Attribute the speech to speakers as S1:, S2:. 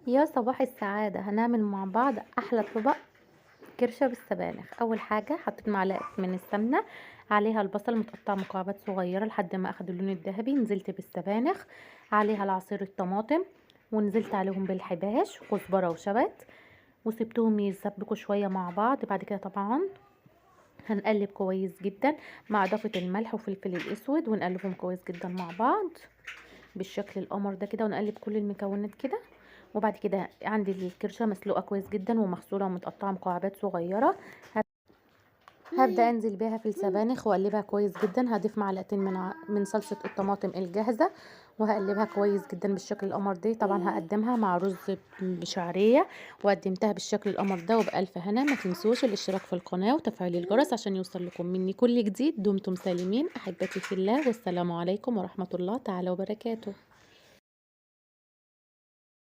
S1: يا صباح السعادة، هنعمل مع بعض أحلى طبق كرشة بالسبانخ. أول حاجة حطيت معلقة من السمنة عليها البصل متقطع مكعبات صغيرة لحد ما أخد اللون الذهبي، نزلت بالسبانخ عليها العصير الطماطم، ونزلت عليهم بالحباش كزبرة وشبت، وسبتهم يتسبكوا شوية مع بعض. بعد كده طبعا هنقلب كويس جدا مع إضافة الملح وفلفل الأسود، ونقلبهم كويس جدا مع بعض بالشكل القمر ده كده، ونقلب كل المكونات كده. وبعد كده عندي الكرشة مسلوقة كويس جدا ومغسولة ومتقطعة مكعبات صغيرة، هبدأ انزل بيها في السبانخ واقلبها كويس جدا. هضيف معلقتين من صلصة الطماطم الجاهزة وهقلبها كويس جدا بالشكل القمر ده. طبعا هقدمها مع رز بشعرية، وقدمتها بالشكل القمر ده وبألف هنا. ما تنسوش الاشتراك في القناة وتفعيل الجرس عشان يوصل لكم مني كل جديد. دمتم سالمين احبتي في الله، والسلام عليكم ورحمة الله تعالى وبركاته.